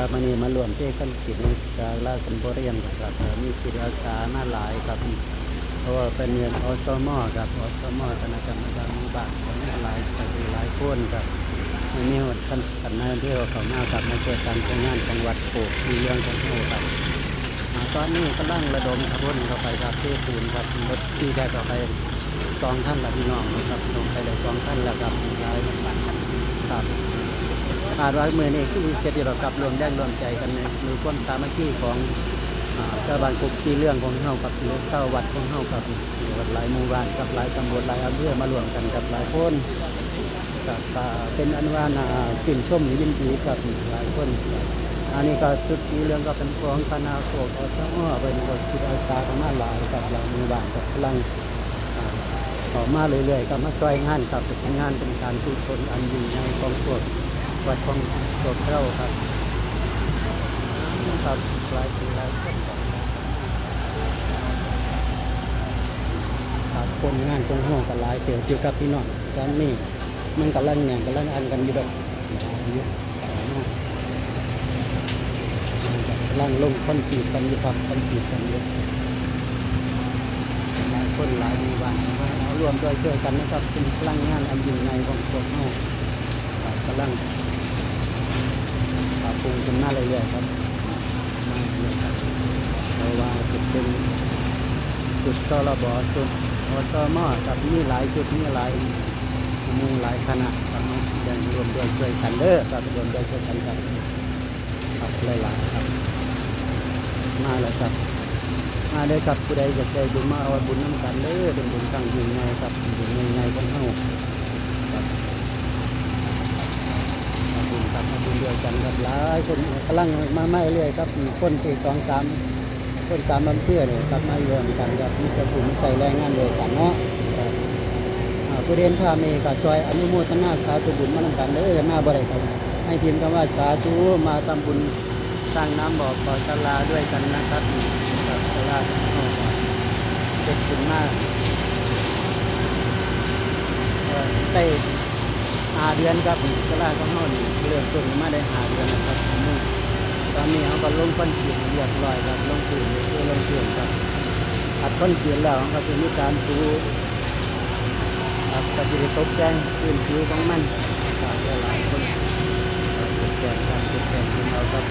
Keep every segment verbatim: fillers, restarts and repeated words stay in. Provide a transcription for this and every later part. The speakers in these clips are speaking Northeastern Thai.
ครับ มื้อนี้มาร่วมเทคอนกรีตในศาลาการประเรียนครับ เอ่อ มีจิตอาสามาหลายครับ เพราะว่าเป็นเงิน อสม ครับ อสม คณะกรรมการหมู่บ้าน ก็มีหลาย หลายคนครับ มีฮอดท่าน ท่านนายอำเภอเข้ามาครับ มาช่วยการใช้งานของวัดโคกสีเหลืองของเฮาครับ อ่า ตอนนี้กำลังระดมขบวนเข้าไปครับ เทปูนครับ รถที่ได้เข้าไป สองคันแล้วพี่น้องครับ ลงไปได้สองคันแล้วครับ หลายครับ คาดว่ามื้อนี้คือเสร็จแล้วครับ ร่วมแรงร่วมใจกันใน มีความสามัคคีของ อ่า ชาวบ้านโคกสีเหลืองของเฮาครับ หรือชาววัดของเฮาครับ หลายหมู่บ้านครับ หลายตำบล หลายอำเภอมาร่วมกันครับ หลายคน ครับ ก็เป็นอันว่าน่าชื่นชมยินดีครับ หลายคนครับ อันนี้ก็ชุดสีเหลืองก็เป็นของคณะพวก อสม เป็นพวกจิตอาสาเข้ามาหลายครับ หลายหมู่บ้านครับ กำลัง อ่า ออกมาเรื่อยๆครับ มาช่วยงานครับ เป็นงานเป็นการกุศลอันยิ่งใหญ่ของพวกวัดของพวกเราครับ ครับ หลายคนหลายคนครับ ครับ คนงานของเฮาก็หลายเติบอยู่ครับพี่น้อง ตอนนี้มันกำลังแน่น กำลังอันกันอยู่ดอก หลายอยู่ กำลังลงคอนกรีตกันอยู่ครับ คอนกรีตกันอยู่ หลายคนหลายหมู่บ้านมาร่วมด้วยช่วยกันนะครับ เป็นพลังงานอันยิ่งใหญ่ของพวกเฮา ครับ กำลังปรับปรุงขึ้นมาเรื่อยๆครับ มาเรื่อยๆครับ เพราะว่าจะเป็นจุด ชลบ จุด อสม ครับ มีหลายจุด มีหลายหมู่หลายคณะครับ มาร่วมด้วยช่วยกันเด้อครับ ร่วมด้วยช่วยกันครับ ครับ หลายๆครับ มาแล้วครับ มาเด้อครับ ผู้ใดอยากได้บุญมาเอาบุญนำกันเด้อ เป็นบุญครั้งยิ่งใหญ่ครับ เป็นบุญใหญ่ๆของเฮาครับ มาบุญครับ มาบุญด้วยกันครับ หลายคนกำลังมา มาเรื่อยครับ มีคนที่สองสาม คนสามอำเภอเนี่ยครับ มาร่วมกันครับ มีแต่ผู้มีใจแรงงานด้วยกันเนาะครับ อ่า ผู้เด่นพาเมย์ก็ช่วยอนุโมทนาสาธุบุญมานำกันเด้อ มาบ่ได้ก็ให้พิมพ์คำว่าสาธุ มาทำบุญสร้างน้ำบ่อ บ่อสลาด้วยกันนะครับ นี่ครับ สลาเสร็จขึ้นมา เอ่อ ได้ห้าเดือนครับ นี่ สลาของเฮานี่เริ่มต้นมาได้ห้าเดือนแล้วครับ ตอนนี้เฮาก็ลงคอนกรีตเรียบร้อยครับ ลงพื้น เทลงพื้นครับ อัดคอนกรีตแล้วเฮาก็สิมีการปู ครับ ก็สิได้ตกแต่งพื้นผิวของมัน ครับ หลายๆคน ครับ ตกแต่งครับ ตกแต่งขึ้นเอาครับ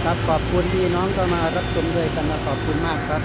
ครับ ขอบคุณที่น้องเข้ามารับชมด้วยกันนะ ขอบคุณมากครับ